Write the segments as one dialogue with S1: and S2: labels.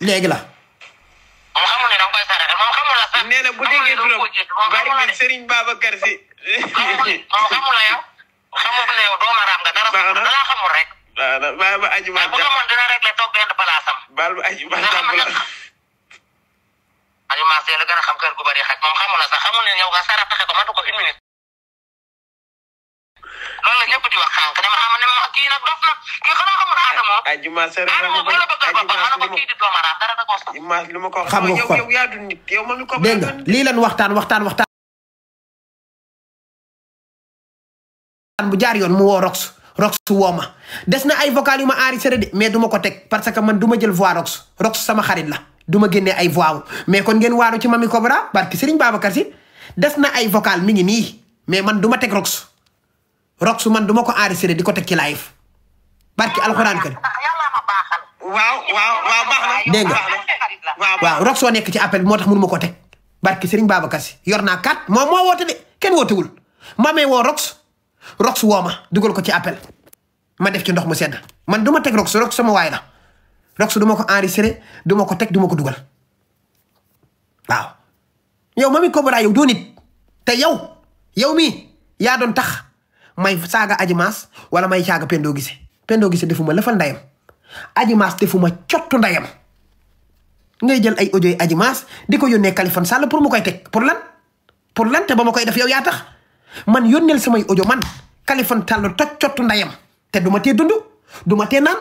S1: léegi la.
S2: moom xamul ne da nga koy saraxe moom xamul la sax.
S3: nee na bu déggee turam bari Serigne Babacar Sy.
S2: moom xamul la yow. xamul ne yow doomu araam nga dara dara xamul rek.
S3: waaw baal ba aju ma
S2: bu xamoon dina rek la toog benn place am.
S3: baal ba aju ma jàpp la.
S2: aju ma la gën a xam kër gu bari xaj moom xamul la sax xamul ne yow nga saraxe ko matu ko une minute. loolu la ñëpp di wax xànk dama xam ne moom kii nag dof na kii xanaa xamul Adamo.
S3: aju ma sër
S2: Adamo bu la bëggal boppam xanaa ko kii di doomu araam dara da koo sax.
S3: lu ma ko
S1: xam nga ko
S3: yow yaa du nit yow ma mi ko.
S1: dégg nga lii lan waxtaan bu jaar yoon mu woo Rox woo ma des na ay vocal yu ma enregistré de mais du ma ko teg parce que man du ma jël voix Rox sama xarit la du ma génnee ay voix mais kon ngeen waaru ci Mamy Cobra barki Serigne Babacar Sy des na ay vocal mi ngi nii mais man du ma teg Rox man du ma ko enregistré di ko teg ci live barki alxuraan kër.
S3: waaw baax na.
S1: dégg nga waaw Rox soo nekk ci appel bi moo tax mënu ma ko teg barki Serigne Babacar Sy yor naa 4 moo woote de kenn wootewul Mamy woo Rox woo ma dugal ko ci appel ma def ci ndox mu sedd man du ma teg Rox sama waay la Rox du ma ko enregistré du ma ko teg du ma ko dugal waaw yow Mamy Cobra yow doo nit te yow mii yaa doon tax may saaga Adji Mass wala may saaga Pendo Guissé defuma lëfal ndayam Adji Mass defuma cottu ndayam ngay jël ay audio yi Adji Mass di ko yónnee Kaliphone Sall pour mu koy teg pour lan te ba ma koy def yow yaa tax man yónneel samay audio man Kaliphone Sall toj cottu ndayam te du ma tee dund du ma tee naan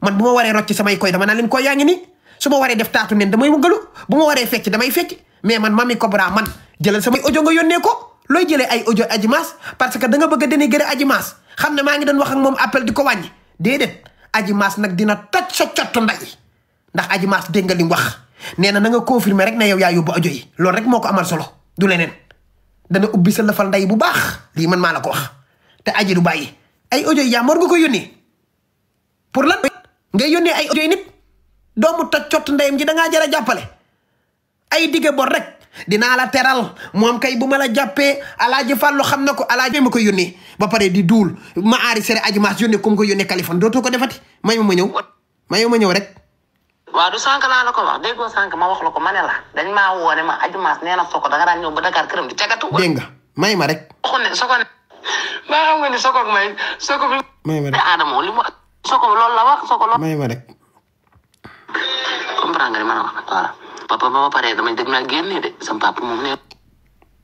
S1: man bu ma waree rocc samay koy dama naa leen koy yaa ngi nii su ma waree def taatu neen damay wëggalu bu ma waree fecc damay fecc mais man Mamy Cobra man jëlal samay audio nga yónnee ko looy jëlee ay audio Adji Mass parce que da nga bëgg a dénigrer Adji Mass xam ne maa ngi doon wax ak moom appel di ko wàññi déedéet Adji Mass nag dina toj sa cottu nday ndax Adji Mass dégg nga li mu wax nee na nga confirmer rek ne yow yaa yóbbu audio yi loolu rek moo ko amal solo du leneen dana ubbi sa lafal nday bu baax lii man maa la ko wax te Adji du bàyyi ay audio yi yaa mor nga ko yónnee pour lan ngay yónnee ay audio yi nit doomu toj cottu ndayam ji da ngaa jar a jàppale ay digge bor rek dinaa la teral moom kay bu ma la jàppee Alaaji Fàllu xam na ko Alaaji ma ko yónnee ba pare di duul ma enregistré Adji Mass yónnee comme ko yónnee Kaliphone dootoo ko defati may ma ñëw rek.
S2: waaw du sànq laa la ko wax déggoo sànq ma wax la ko ma ne la dañ maa woone ma Adji Mass nee na Soko da nga daan ñëw ba Dakar këram di cagatu.
S1: dégg nga may ma rek.
S2: waxuñ ne Soko ne maa xam nga ni Soko may Soko bi.
S1: may ma rek
S2: Adamo li mu Soko loolu la wax Soko loolu.
S1: may ma rek.
S2: comprendre nga li ma la wax voilà. papa ba ma paree damay dem naa génne de sama papa moom ne.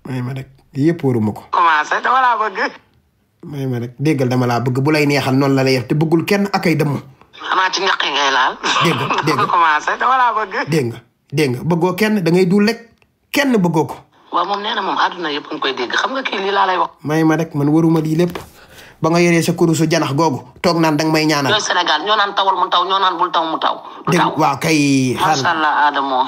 S1: may ma rek yëpp waruma ko.
S2: commencé dama laa bëgg.
S1: may ma rek déggal dama laa bëgg bu lay neexal noonu la lay def te bëggul kenn ak ay dëmm.
S2: xanaa ci ñaq ngay laal.
S1: dégg nga
S2: commencé dama laa bëgg.
S1: dégg nga bëggoo kenn da ngay dul rek kenn bëggoo ko.
S2: waaw moom nee na moom àdduna yëpp nga koy dégg xam nga kii lii laa lay wax.
S1: may ma rek man waruma lii lépp ba nga yoree sa kurusu janax googu toog naan danga may ñaanal.
S2: ñooy Sénégal ñoo naan tawal mu taw ñoo naan bul taw mu taw.
S1: dégg waaw kay.
S2: macha allah Adamo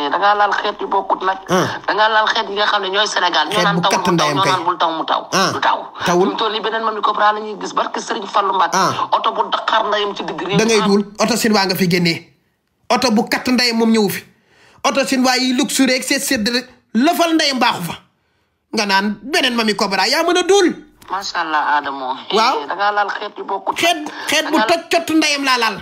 S2: da ngaa laal xeet yu bokkut nag. da ngaa laal xeet yi nga xam ne ñooy Sénégal. ñoo naan taw mu taw ñoo naan bul taw mu taw. du taw
S1: tawul
S2: mu toll nii beneen Mamy Cobra la ñuy gis barke Serigne Fallou Mbacke. oto bu Dakar ndayam ci digg réew.
S1: da ngay duul oto sin waa nga fi génnee oto bu katt ndayam moom ñëwu fi oto sin waa yi luxury rek seet rek lëfal ndayam baaxu fa nga naan beneen Mamy Cobra yaa mën a duul.
S2: macha allah Adamo.
S1: waaw
S2: da ngaa laal xeet yu bokkut.
S1: xeet bu toj cottu ndayam laa laal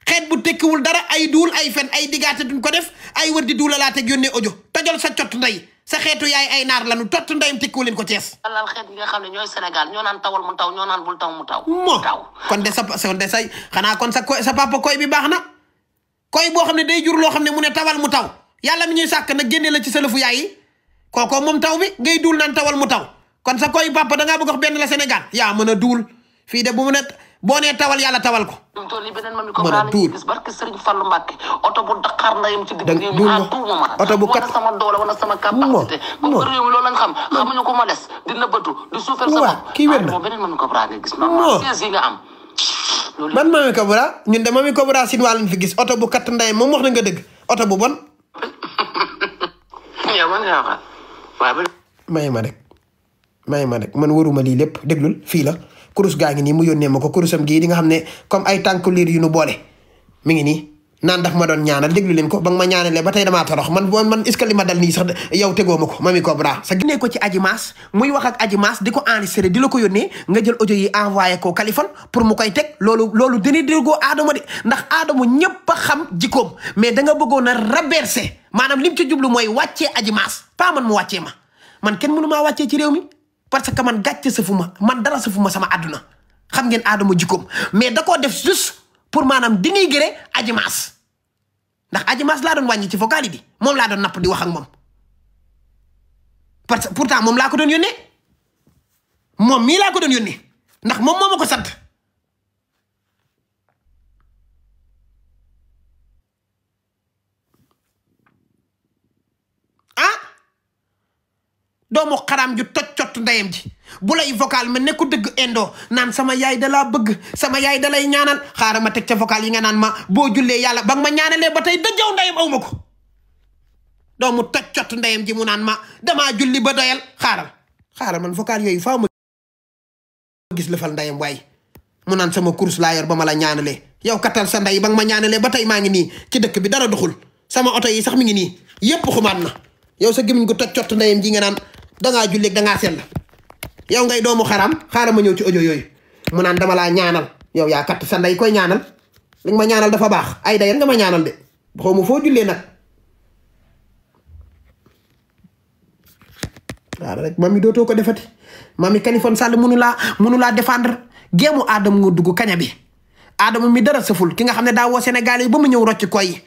S1: xeet bu tekkiwul dara ay duul ay fen ay digaate duñ ko def ay wër di duula laa teg yónnee audio tojol sa cottu nday sa xeetu yaay ay naar lanu cottu ndayam tekkiwu leen ko Cees.
S2: da laal xeet yi nga xam ne ñooy Sénégal ñoo naan tawal mu taw ñoo naan bul taw mu taw.
S1: moo kon de xanaa kon sa papa koy bi baax na koy boo xam ne day jur loo xam ne mu ne tawal mu taw yàlla mi ñuy sàkk nag génne la ci sa lëfu yaay yi kooko moom taw bi ngay duul naan tawal mu taw kon sa koy papa da ngaa bëgg wax benn la Sénégal yaa mën a duul fii de bu mu ne boo nee tawal yàlla tawal ko.
S2: mu toll nii beneen Mamy Cobra la ñuy gis barke Serigne Fallou Mbacke oto bu Dakar ndayam ci digg réew mi à tout moment.
S1: oto bu kat
S2: wala sama doole wala sama capacité. moom réew mi loolu lañ xam xamuñu ko ma des di nëbbatu di suufal sa bopp.
S1: kii wér na
S2: moom beneen Mamy Cobra nga gis. non siège yi nga am.
S1: ban Mamy Cobra ñun de Mamy Cobra sin waa lañ fi gis oto bu kat ndayam moom wax na nga dëgg oto bu bon.
S2: yow man nga waxal waaw.
S1: may ma rek man waruma lii lépp déglul fii la kurus gaa ngi nii mu yónnee ma ko kurusam gii di nga xam ne comme ay tànk liir yu nu boole mi ngi nii naan daf ma doon ñaanal déglu leen ko ba nga ma ñaanalee ba tey damaa torox man est-ce que li ma dal nii sax yow tegoo ma ko Mamy Cobra sa génnee ko ci Adji Mass muy wax ak Adji Mass di ko enregistré di la ko yónnee nga jël audio yi envoyé ko Kaliphone pour mu koy teg loolu dina déggoo Adamo de ndax Adamo ñëpp a xam jikkoom mais da nga bëggoon a raberser maanaam lim ci jublu mooy wàccee Adji Mass pas man mu wàccee ma man kenn mënu maa wàccee ci réew mi parce que man gàcce sa fu ma man dara sa fu ma sama àdduna xam ngeen Adamo jikkoom mais da koo def juste pour maanaam dénigrer Adji Mass ndax Adji Mass laa doon wàññi ci vocal bi moom laa doon napp di wax ak moom parce que pourtant moom laa ko doon yónnee moom mii laa ko doon yónnee ndax moom moo ma ko sant doomu xaraam ju toj cott ndeyam ji bu lay vocal ma nekku dëgg indo naan sama yaay da laa bëgg sama yaay da lay ñaanal xaaral ma teg ca vocal yi nga naan ma boo jullee yàlla ba nga ma ñaanalee ba tey dëjjaw ndeyam aw ma ko doomu toj cott ndeyam ji mu naan ma damaa julli ba doyal xaaral man vocal yooyu faaw ma gis lëfal ndeyam waaye mu naan sama course laa yor ba ma la ñaanalee yow kattal sa ndey ba nga ma ñaanalee ba tey maa ngi nii ci dëkk bi dara doxul sama oto yi sax mi ngi nii yépp xumaat na yow sa gémmiñ gu toj cott ndeyam ji nga naan dangaa julleeg dangaa sell yow ngay doomu xaram xaaral ma ñëw ci audio yooyu mu naan dama laa ñaanal yow yaa katt sa ndey koy ñaanal li nga ma ñaanal dafa baax ay day nga ma ñaanal de xaw ma foo jullee nag waaw rek Mamy dootoo ko defati Mamy Kaliphone Sall mënu laa défendre géemu Adamo nga dugg kaña bi Adamo mi dara sëful ki nga xam ne daa woo Sénégalais yi ba mu ñëw rocc koy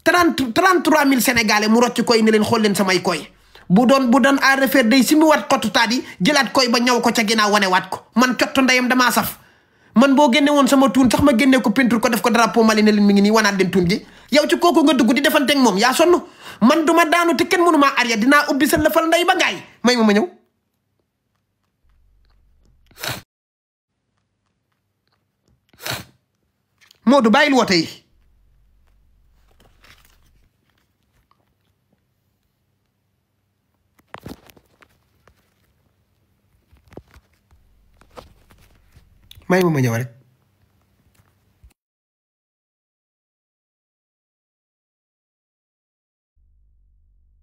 S1: 33 000 Sénégalais mu rocc koy ne leen xool leen samay koy bu doon à refaire day simi waat xottu taat yi jëlaat koy ba ñaw ko ca ginnaaw wane waat ko man cottu ndeyam damaa saf man boo génne woon sama tuun sax ma génne ko peinture ko def ko drapeau Mali ne leen mi ngi nii wanaat leen tuun gi yow ci kooku nga dugg di defanteeg moom yaa sonn man duma daanu te kenn mënu maa arrière dinaa ubbi sa lëfal ndey ba ngaay may ma ñëw Modou bàyyil woote yi may ma ñëw rek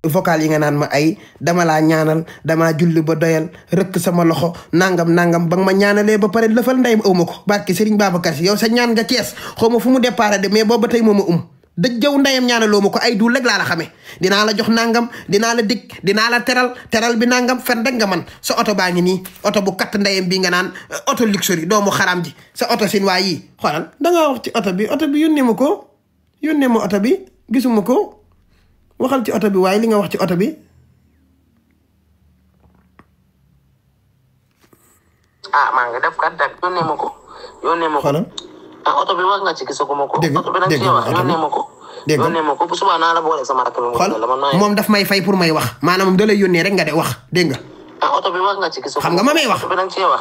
S1: vocal yi nga naan ma ay dama laa ñaanal dama julli ba doyal rëkk sama loxo nangam ba nga ma ñaanalee ba pare lëfal ndeyam aw ma ko barke Serigne Babacar Si yow sa ñaan nga Cees xaw ma fu mu départ de mais booba tey mooma dëj jëw ndeyam ñaanaloo ma ko ay dul rek laa la xamee dinaa la jox nangam dinaa la dig dinaa la teral bi nangam fen rek nga man sa oto baa ngi nii oto bu katt ndeyam bi nga naan oto luxury doomu xaram ji sa oto sin waa yi xoolal dangaa wax ci oto bi yónnee ma oto bi gisuma ko waxal ci oto bi waaye li nga wax ci oto bi
S2: maa ngi def kat yónnee ma ko
S1: xoolal
S2: oto bi wax nga ci gisaguma ko.
S1: dégg
S2: yónnee ma ko bu subaa naa la boole sama rakk bi.
S1: xool moom daf may fay pour may wax maanaam moom da lay yónnee rek nga de wax dégg nga.
S2: oto bi wax nga ci gisaguma ko.
S1: xam nga ma may wax.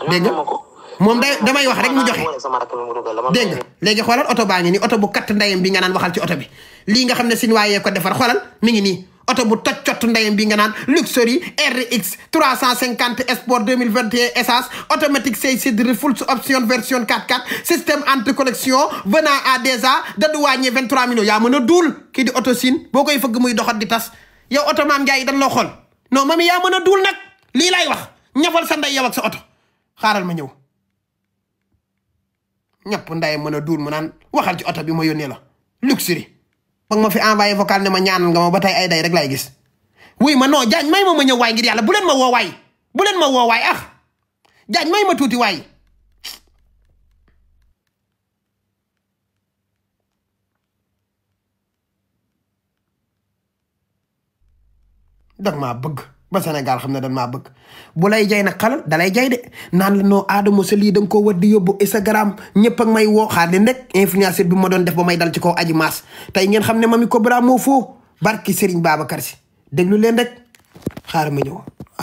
S1: dégg nga moom damay wax rek mu joxe. dégg nga léegi xoolal oto baa ngi nii oto bu katt ndeyam bi nga naan waxal ci oto bi lii nga xam ne sin waayee ko defar xoolal mi ngi nii oto bu toj cott ndeyam bi nga naan luxury RX 350 Sport 2021 essence automatique 6 cylindres full option version 4x4 système anti-collection venant à déjà da du wàññee 23 millions yaa mën a duul kii di oto siin boo koy fëgg muy doxat di tas yow oto maam Ndiaye dañ loo xool non Mamy yaa mën a duul nag lii laay wax ñafal sa ndey yow ak sa oto xaaral ma ñëw ñëpp ndey mën a duul mu naan waxal ci oto bi ma yónnee la luxury ba ma fi envoyé vocal ne ma ñaanal nga ma ba tey ay day rek laay gis wuy ma non Diagne may ma ñëw waay ngir yàlla bu leen ma woo waay Diagne may ma tuuti waay dag maa bëgg ba Sénégal xam ne dañ maa bëgg bu lay jay nag xalal dalay jay de naan la noo Adamo sa lii da nga koo war di yóbbu Instagram ñëpp ak may woo xaar leen rek influenceur bi ma doon def ba may dal ci kaw Adji Mass tey ngeen xam ne Mamy Cobra moo foo barki Serigne Babacar Si déglu leen rek xaar ma ñëw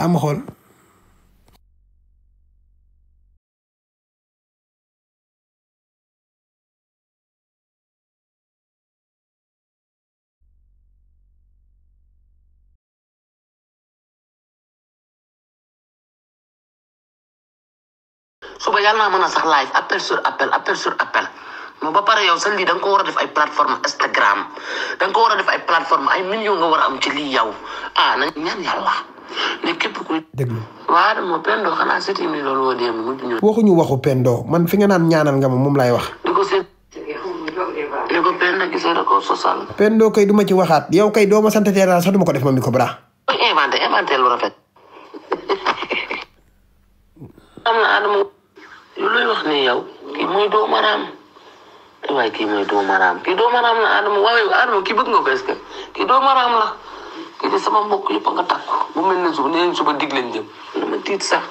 S1: ma xool
S2: suba yàlla naa mën a sax live appel sur appel non ba pare yow sa lii da nga ko war a def ay plateforme Instagram da nga ko war a def ay plateforme ay millions nga war a am ci lii yow na ñaan yàlla ne képp kuy
S1: déglu
S2: waa dama Pendo xanaa seeti mi loolu woo démb mujj ñu
S1: waxuñu waxu Pendo man fi nga naan ñaanal nga ma moom laay wax
S2: di ko seet di ko Pendo gisee da ko sosal
S1: Pendo kay duma ci waxaat yow kay doo ma sant teeral sax duma ko def ma mi ko bra
S2: inventé lu rafet am na Adama yu lay wax ne yow kii mooy doo maraam waaye kii mooy doo maraam la Adama waaye Adama kii bëgg nga ko est-ce que kii doo maraam la kii de sama mbokk yëpp a nga takk bu mel ne suba nee suba dig leen jëm dama tiit sax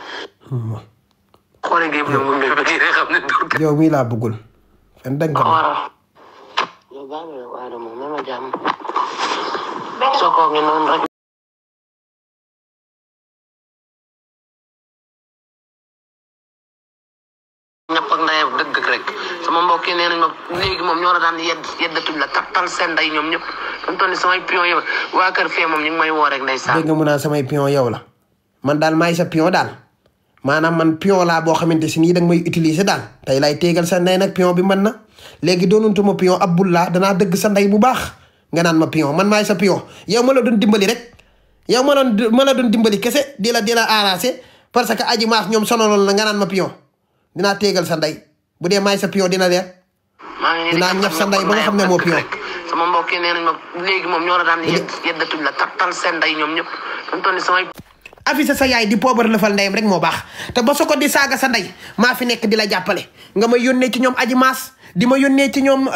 S2: xoole géeb na mu mel ba kii rek xam ne dur
S1: yow mii laa bëggul fen dañ ko
S2: waral yow baa ma yow Adama ma jàmm soo ko ngi noonu rek ñëpp ak ndayam dëgg rek sama mbokk yi nee nañ ma léegi moom ñoo la daan yeddatuñ la kattal seen nday ñoom ñëpp dañ toll ni samay pion yow waa kër fee moom ñu ngi may woo rek ndeysaan
S1: dégg nga mu naan samay pion yow la man daal maay sa pion daal maanaam man pion laa boo xamante si nii danga may utiliser daal tey lay téegal sa ndey nag pion bi mën na léegi doonantuma pion Abdullah danaa dëgg sa ndey bu baax nga naan ma pion man maay sa pion yow ma la doon dimbali rek yow ma la doon dimbali kese di la arrangé parce que aji maas ñoom sonaloon la nga naan ma pion dinaa téegal sa ndey bu dee maay sa pion dina leer dinaa ñaf sa ndey ba nga xam ne moo pion
S2: sama mbokk yi nee nañ ma léegi moom ñoo la daan yeddatuñ la kattal seen ndey ñoom ñëpp dañ toll ni samay
S1: affiché sa yaay di poobar lëfal ndeyam rek moo baax te ba soo ko di saaga sa ndey maa fi nekk di la jàppale nga ma yónnee ci ñoom aji maas di ma yónnee ci ñoom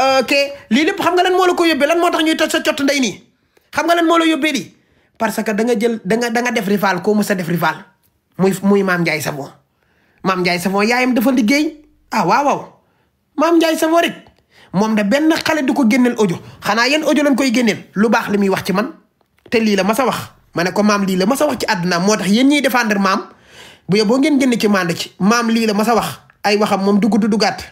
S1: lii lépp xam nga lan moo la ko yóbbee lan moo tax ñuy toj sa cott ndey nii xam nga lan moo la yóbbee lii parce que da nga def rival koo mës a def rival muy Mame Ndiaye Savon Mame Ndiaye Savon yaayam dafa liggéey waaw Mame Ndiaye Savon rek moom de benn xale du ko génneel audio xanaa yéen audio lañ koy génneel lu baax li muy wax ci man te lii la ma sa wax ma ne ko maam lii la ma sa wax ci àdduna moo tax yéen ñiy défendre maam bu yeboo ngeen génn ci mànd ci maam lii la ma sa wax ay waxam moom du gudd du gàtt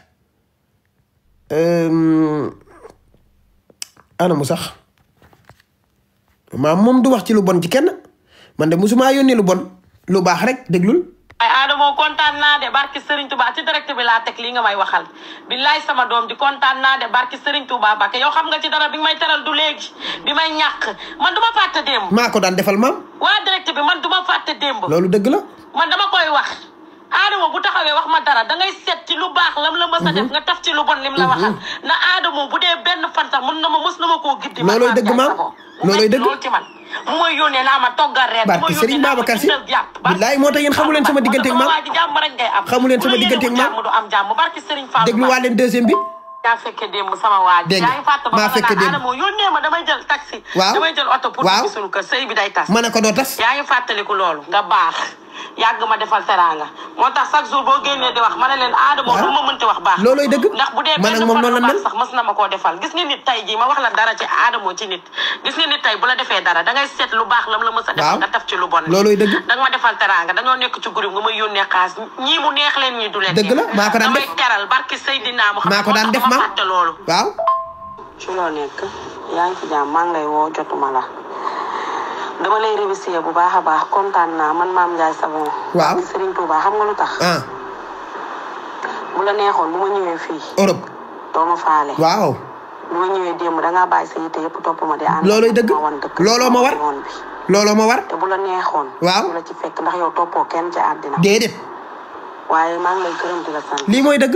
S1: ana mu sax maam moom du wax ci lu bon ci kenn man de musuma yónni lu bon lu baax rek déglul
S4: ay Adamo kontaan naa de barki Serigne Touba ci direct bi laa teg lii nga may waxal billaay sama doom di kontaan naa de barki Serigne Touba Bakke yow xam nga ci dara bi nga may teral du léegi bi may ñàkk man duma fàtte démb
S1: maa ko daan defal maam
S4: waa direct bi man duma fàtte démb
S1: loolu dëgg la
S4: man dama koy wax Adamo bu taxawee wax ma dara dangay seet ci lu baax lam la mës a def nga taf ci lu bon lim la waxal na Adamo bu dee benn fan sax mës na ma koo giddi
S1: looloy dëgg maam looloy dëgg
S4: loolu ci man mu may yónnee naa ma toggal reer
S1: barke Serigne Babacar Si billaay moo tax yéen xamu leen sama diggante ak maam
S4: jàmm rek ngay am
S1: xamu leen sama diggante ak maam
S4: du am jàmm barke Serigne Fall
S1: déglu waa leen deuxième bi
S4: yaa fekke démb sama waa ji yaa ngi fàtte
S1: maa fekke démb
S4: Adamo yónnee ma damay jël taxi damay jël oto pour dugg suñu kër sëy bi day tas
S1: ma ne ko doo tas
S4: yaa ngi fàttaliku loolu nga baax yàgg ma defal teraanga moo tax chaque jour boo génnee di wax ma ne leen Adamo lu ma mënti wax baax
S1: looloy dëgg
S4: ndax bu dee benn fan baax sax mës na ma koo defal gis nga nit tey jii ma wax la dara ci Adamo ci nit gis nga nit tey bu la defee dara dangay seet lu baax lam la mës a defal nga taf ci lu bon
S1: looloy dëgg
S4: danga ma defal teraanga dañoo nekk ci groupe nga may yónnee xaas ñii mu neex leen ñii du leen
S1: dëgg la maa ko daan def
S4: damay teral barki Seydina Muhammad
S1: maa ko daan def ma
S4: fàtte loolu
S1: waaw
S4: ci loo nekk yaa ngi ci jàmm maa ngi lay woo jotuma la dama lay remercier bu baax a baax kontaan naa man Mame Ndiaye Savon
S1: waaw
S4: Serigne Touba xam nga lu tax bu la neexoon bu ma ñëwee fii
S1: Europe
S4: doo ma faale
S1: waaw
S4: bu ma ñëwee démb dangaa bàyyi sa yitte yëpp topp ma di ànd
S1: looloy dëgg looloo ma war looloo ma war
S4: te bu la neexoon
S1: waaw
S4: bu la ci fekk ndax yow toppoo kenn ci àddina
S1: déedéet
S4: waaye maa ngi lay gërëm di la sant
S1: lii mooy dëgg